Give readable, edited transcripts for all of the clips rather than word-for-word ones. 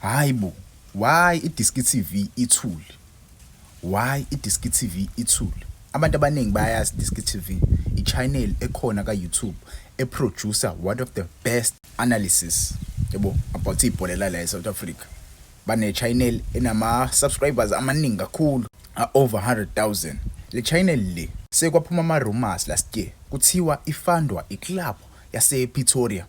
Hayi bo, why iDiski TV ithule? Why iDiski TV ithule? Abantu abaningi bayayazi iDiski TV, i-channel ekhona ka-YouTube e-produce-a one of the best analysis, yabo, about ibhola la e-South Africa. Bane-channel enama-subscribers amaningi kakhulu, a-over 100,000. Le channel le sekwaphuma ama-rumors last year, kuthiwa i-fundwa i-club yase-Pretoria.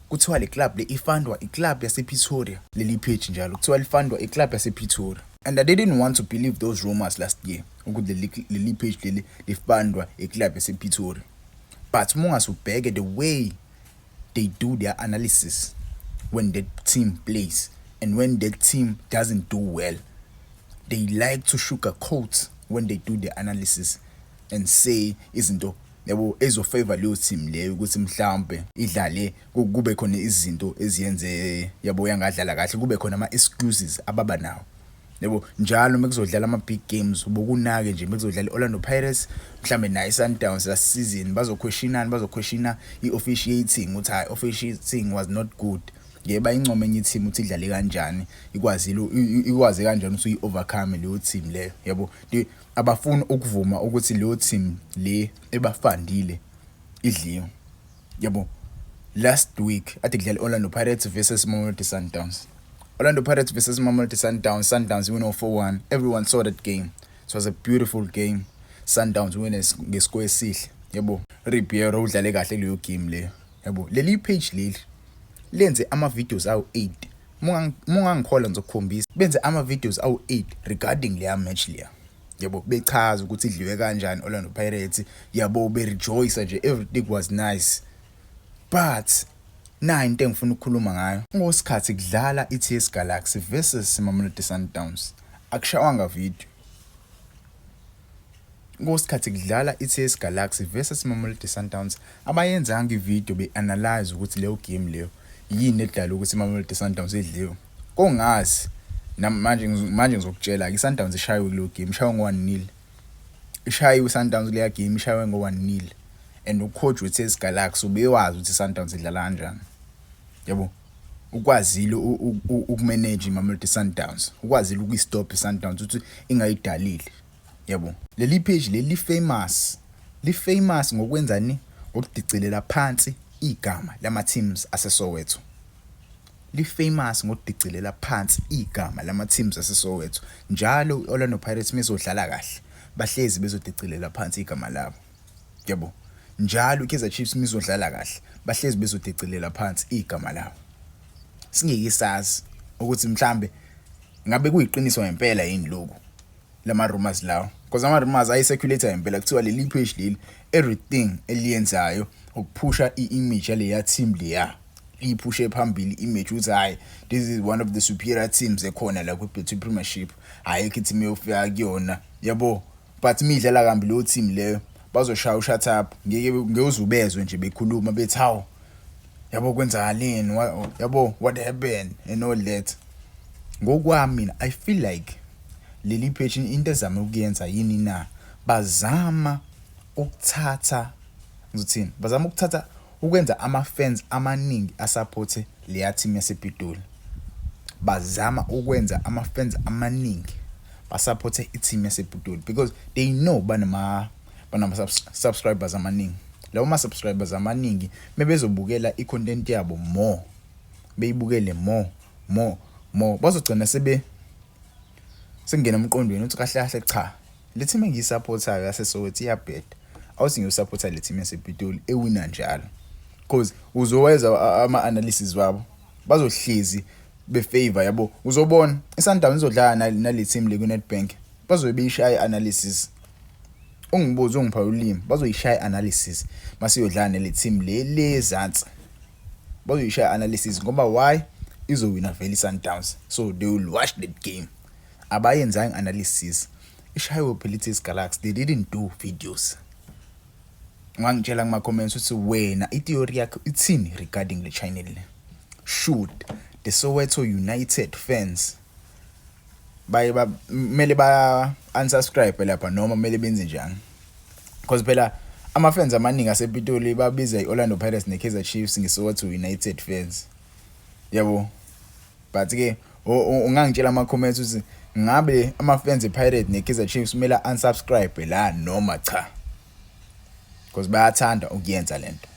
Kuthiwa le club le i-fundwa i-club yase-Pretoria. Leli page njalo kuthiwa li-fundwa i-club yase-Pretoria. And I didn't want to believe those rumors last year ukuthi leli page leli li-fundwa i-club yase-Pretoria. But uma ungase ubheke the way they do their analysis when the team plays and when the team doesn't do well, they like to sugarcoat when they do the analysis and say izinto, yabo, ezo-favor leyo team leyo ukuthi mhlawumbe idlale, kube khona izinto eziyenze, yabo, yangadlala kahle, kube khona ama-excuses ababa nawo, yabo. Njalo mekuzodlala ama-big games, ubokunake nje mekuzodlala i-Orlando Pirates mhlambe nayo i-Sundowns last season, bazo-questionani, bazo-questiona i-officiating ukuthi hayi, officiating was not good. Ngeke bayincome enye i-team ukuthi idlale kanjani, ikwazile, ikwazi kanjani ukuthi uyi-overcome leyo team leyo, yabo. Abafuni ukuvuma ukuthi leyo team le eba-fundile idliwe, yabo. Last week ade kudlala i-Orlando Pirates versus Mamelodi Sundowns. Orlando Pirates versus Mamelodi Sundowns, Sundowns win 4-1. Everyone saw that game. It was a beautiful game. Sundowns win nge-score esihle, yabo. Ribeiro udlale kahle kuleyo game leyo, yabo. Leli page leli lenze ama videos awu 8. Mungangikholwa, ngizokukhombisa. Benze ama videos awu 8 regarding leya match leya, yabo, bechaza ukuthi idliwe kanjani Orlando Pirates, yabo, be-rejoice nje, everything was nice. But nayi into engifuna ukukhuluma ngayo: ngosikhathi kudlala i-TS Galaxy versus Mamelodi Sundowns, akushawanga video. Ngosikhathi kudlala i-TS Galaxy versus Mamelodi Sundowns, abayenzanga i-video be-analyze ukuthi leyo game leyo yini edala ukuthi iMamelodi Sundowns idliwe. Kongazi manje, manje ngizokutshela-ke, i-Sundowns ishayiwe kuleyo game, ishayiwe ngo-1-0. Ishayiwe i-Sundowns kuleya game, ishayiwe ngo-1-0, and u-coach we-TS Galaxy ubewazi ukuthi i-Sundowns idlala kanjani, yabo. Ukwazile uku-manage iMamelodi Sundowns, ukwazile ukuyi-stop i-Sundowns ukuthi ingayidalile, yabo. Leli page leli famous, li-famous ngokwenzani? Ngokudicilela phansi igama lama teams aseSoweto. Li-famous ngokudicilela phansi igama lama teams aseSoweto. Njalo i-Orlando Pirates mizodlala kahle, bahlezi bezodicilela phansi igama labo, yabo. Njalo iKaizer Chiefs mizodlala kahle, bahlezi bezodicilela phansi igama labo. Singeke sazi ukuthi mhlambe ngabe kuyiqiniso ngempela yini lokhu lama rumors lawo, because ama rumors ayi-circulate ngempela. Kuthiwa leli page leli, everything eliyenzayo ukuphusha i-image yaleya team leya, liyiphushe phambili image ukuthi hayi, this is one of the superior teams ekhona la kwi-Betway Premiership, ayikho i-team eyofika kuyona, yabo. But midlala kambi leyo team leyo, bazoshaya u-shut up, ngeke ngeke uzubezwe nje bekhuluma bethi hawu, yabo, kwenzakaleni, yabo, what happened and all that. Ngokwami mina, I feel like leli page into ezama ukuyenza yini na? Bazama ukuthatha, ngizothini, bazama ukuthatha ukwenza ama-fans amaningi a-supporte leya team yasePitoli. Bazama ukwenza ama-fans amaningi ba-supporte i-team yasePitoli because they know banama subscribers amaningi. Lawo ma-subscribers amaningi mebezobukela i-content yabo more, beyibukele more, more, more, bazogcina sebe sengena emqondweni ukuthi kahle kahle cha, le team engiyi-supportayo yaseSoweto iyabheda, awuthi ngiyo-supporta le team yasePitoli ewina njalo, because uzoweza ama-analysis wabo bazohlezi be-favor, yabo. Uzobona iSundowns izodlala nale team le ku-Nedbank, bazobe beyishaya i-analysis. Ungibuze, ungipha ulimi, bazoyishaya i-analysis masiyodlala nale team le lezansi, bazoyishaya i-analysis ngoba why? Izowina vele i-Sundowns, so they will watch that game. Abayenzanga analysis, ishayiwe phela i-TS Galaxy, they didn't do videos. Ungangitshela kuma-comments ukuthi wena i-theory yakho ithini regarding le channel le. Should the Soweto United fans baye ba kumele ba unsubscribe lapha noma kumele benze njani? Because phela ama-fans amaningi asePitoli babiza i-Orlando Pirates ne-Kaizer Chiefs nge-Soweto United fans, yabo. But ke Ungangitshela ama-comments ukuthi ngabe ama-fans e-Pirate ne-Kaizer Chiefs kumele unsubscribe la noma cha, because bayathanda ukuyenza lento.